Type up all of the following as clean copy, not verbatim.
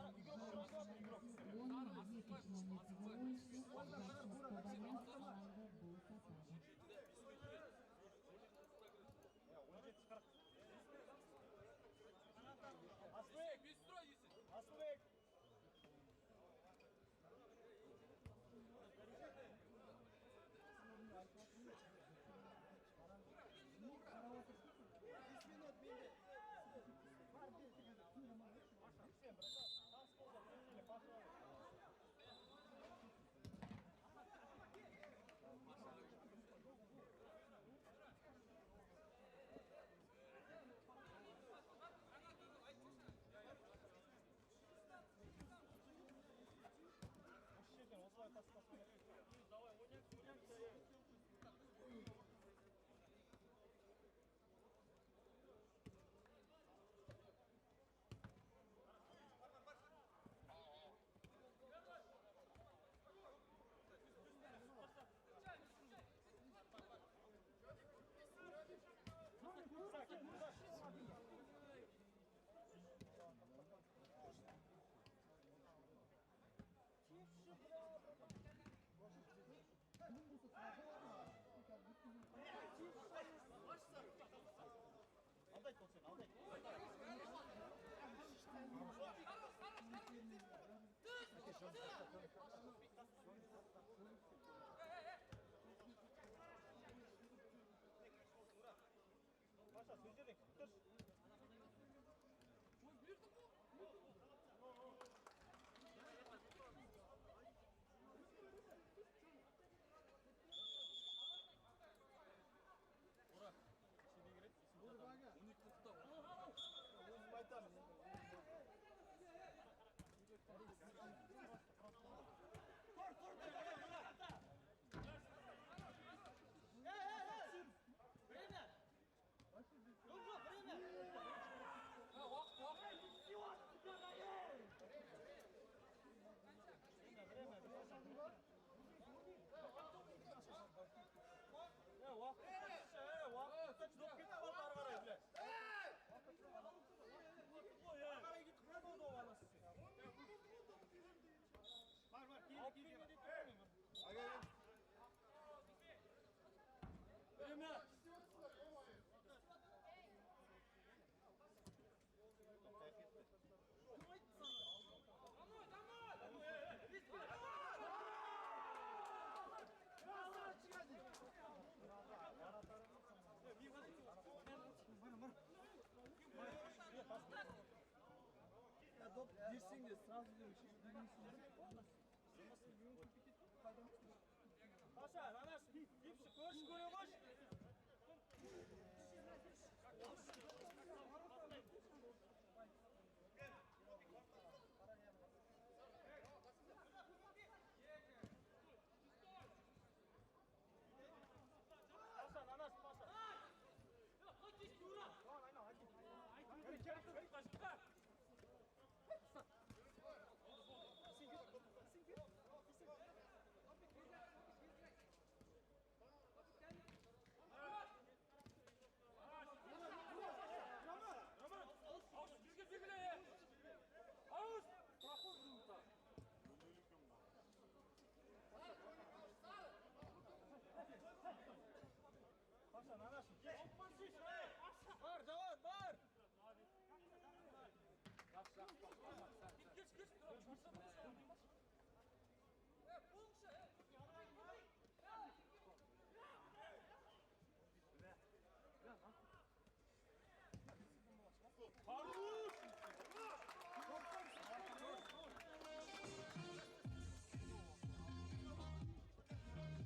Оның екінші номердегі ойыншысы Бабаян алаңды босатады. 17:40. Асылбек! Асылбек! Минут менде. Всем, братан, там с пола прилетели, пошел. Осылай тас-тас. Давай, ойнайық, ойнайық. Алдайды ол сені, алдайды. Паша, сол жерден күтіп тұршы. Ура! Нешеде келеді? 12:40-та. Өзім айтамын. Тұр, тұр, тұр, тұр. Эй, эй, эй! Время! Жоқ, время! Уақыт, уақыт! Время, время, время. Уақыт, уақыт, доп кетіп қалды ары қарай, бля. Ары қарай кетіп қалды ол анасы. Бар, бар, кейін, кейін. Время! Домой, домой! Я доп берсең де сразу Паша, анаш, тепші, көрші, көре қойшы. Паша, анаш, Паша. Паша, на нашу. Бар, Жават, бар!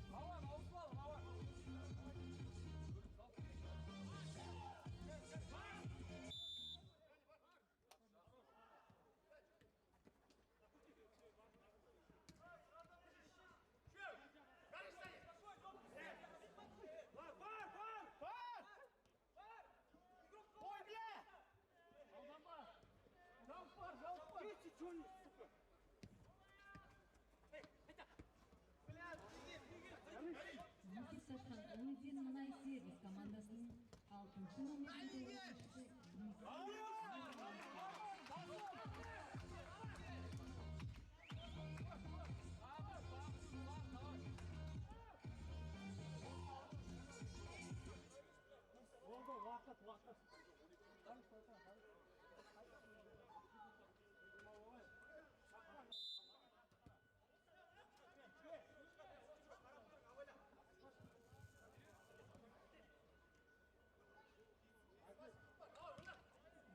Рауан, ауызға ал, Рауан. Бар, бар, бар! Бар! Ой, бля! Жалданба! Жалып бар, жалып бар! Кетші, чё, сука! Есеп тартқан Өзен мұнай сервис командасының 6-шы номеріндегі ойыншысы.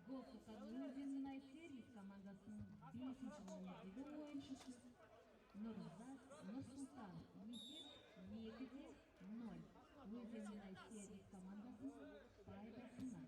Гол соққан Өзен-Мұнайсервис командасының 5-ші номердегі ойыншысы Нұрзат Нұрсұлтан. Есеп 2-0. Өзен-Мұнайсервис командасының пайдасына.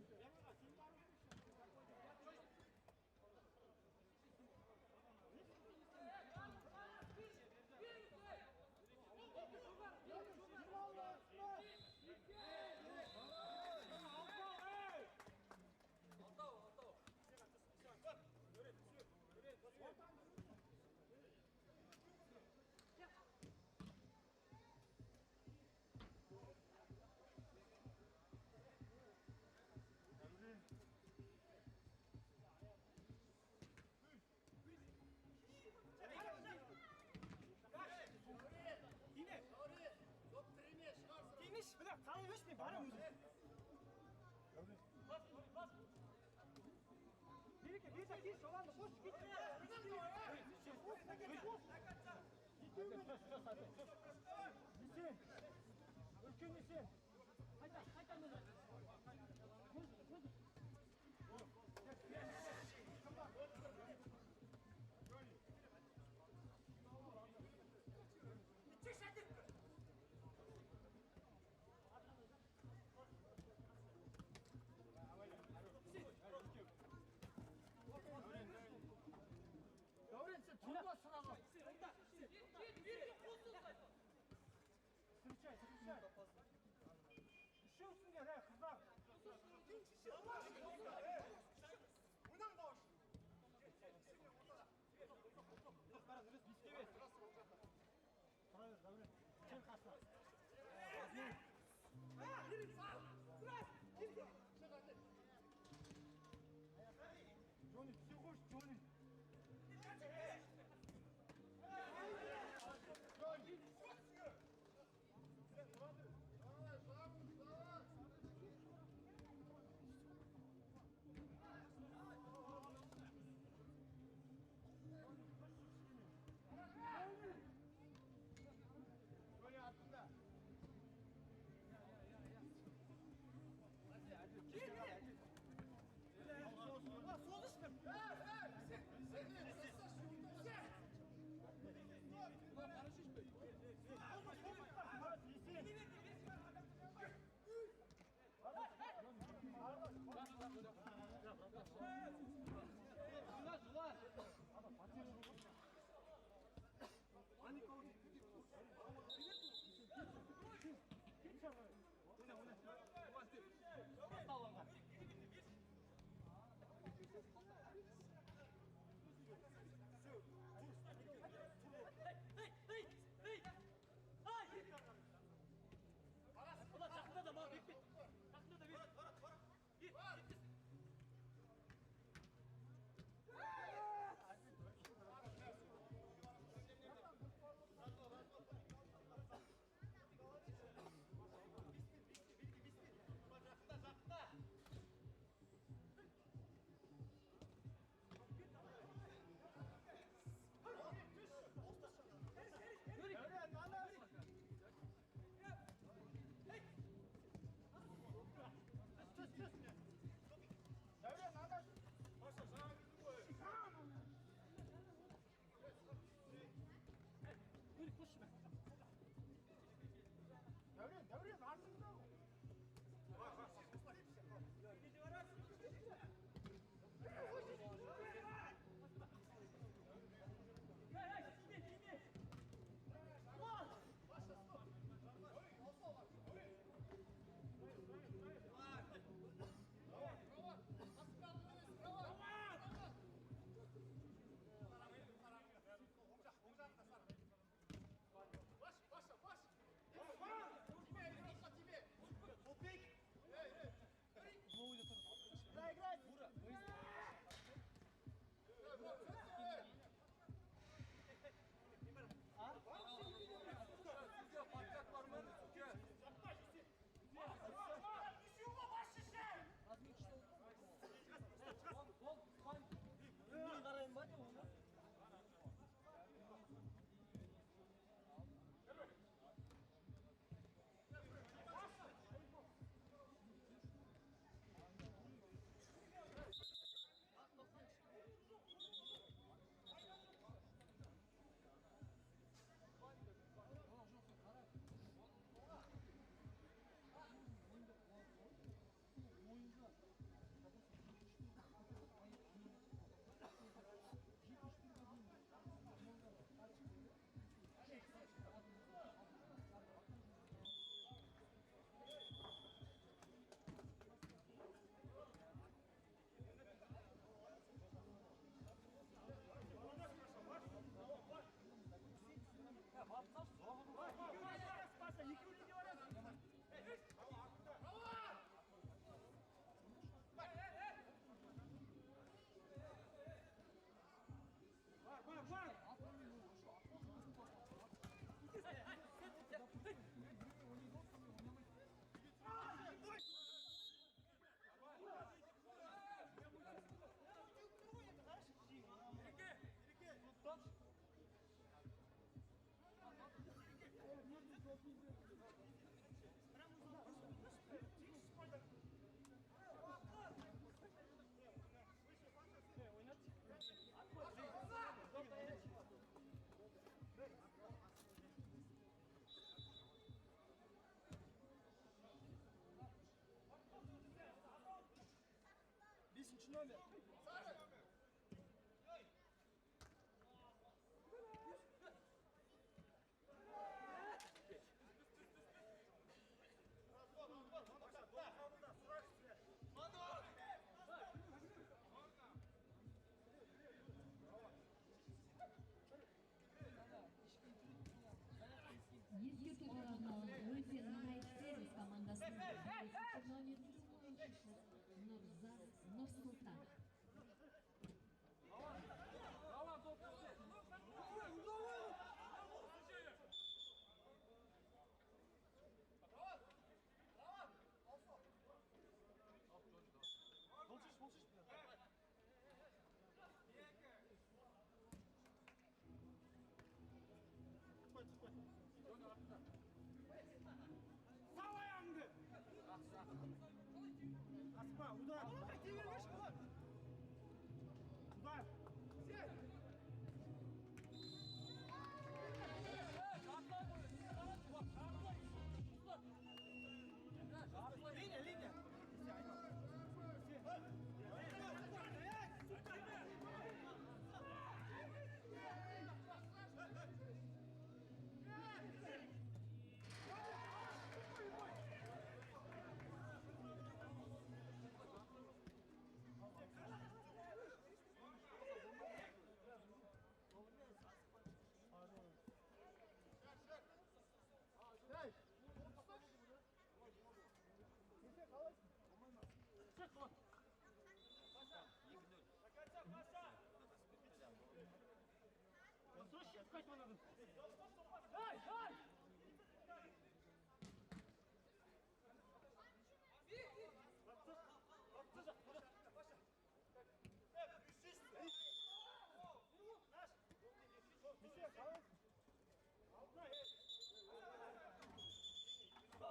Тимеш, міне, қалай өш, мен барамын өзім. Береке, береке, кеш, Жоланды, қош, кет. Есен. Үлкен Есен. Қайта, қайта міне. Көз, көз. Дәурен, сен тұрма сразу. Встречай, встречай. Үшеусіңдер, ей, қыздар. Беске бес. Тұра бер, Дәурен. Кел қасына. Джонни, түсе қойшы, Джонни. Алтыншы номер. Ескертуге арналған Өзен Найт Сервис командасының бесінші номердегі ойыншысы Нұрзат Нұрсұлтан. Сал аяғыңды! Аспа, удар! Удар! Линия, линия!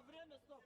Время, стоп!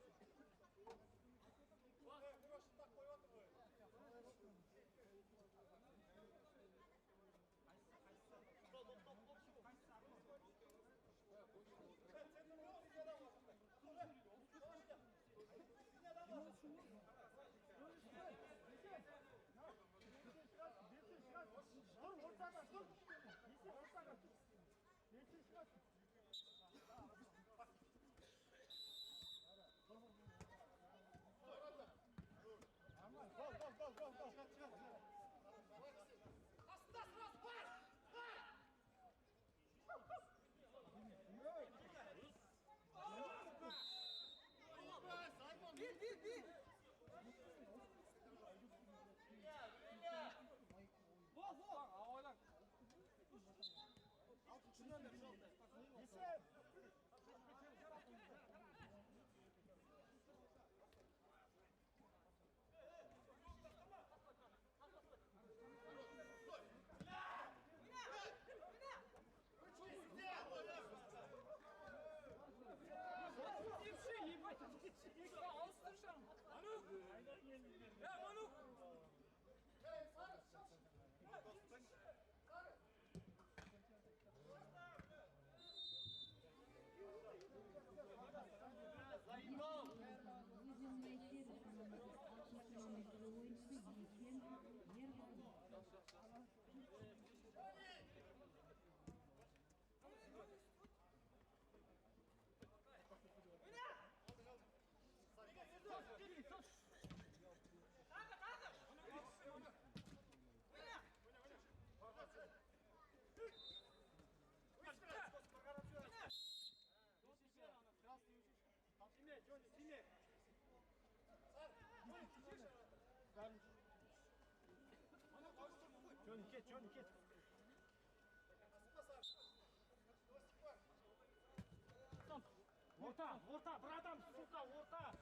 Джонни, кет. Орта, орта, бір адам, сука, орта.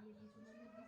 Бесінші номердегі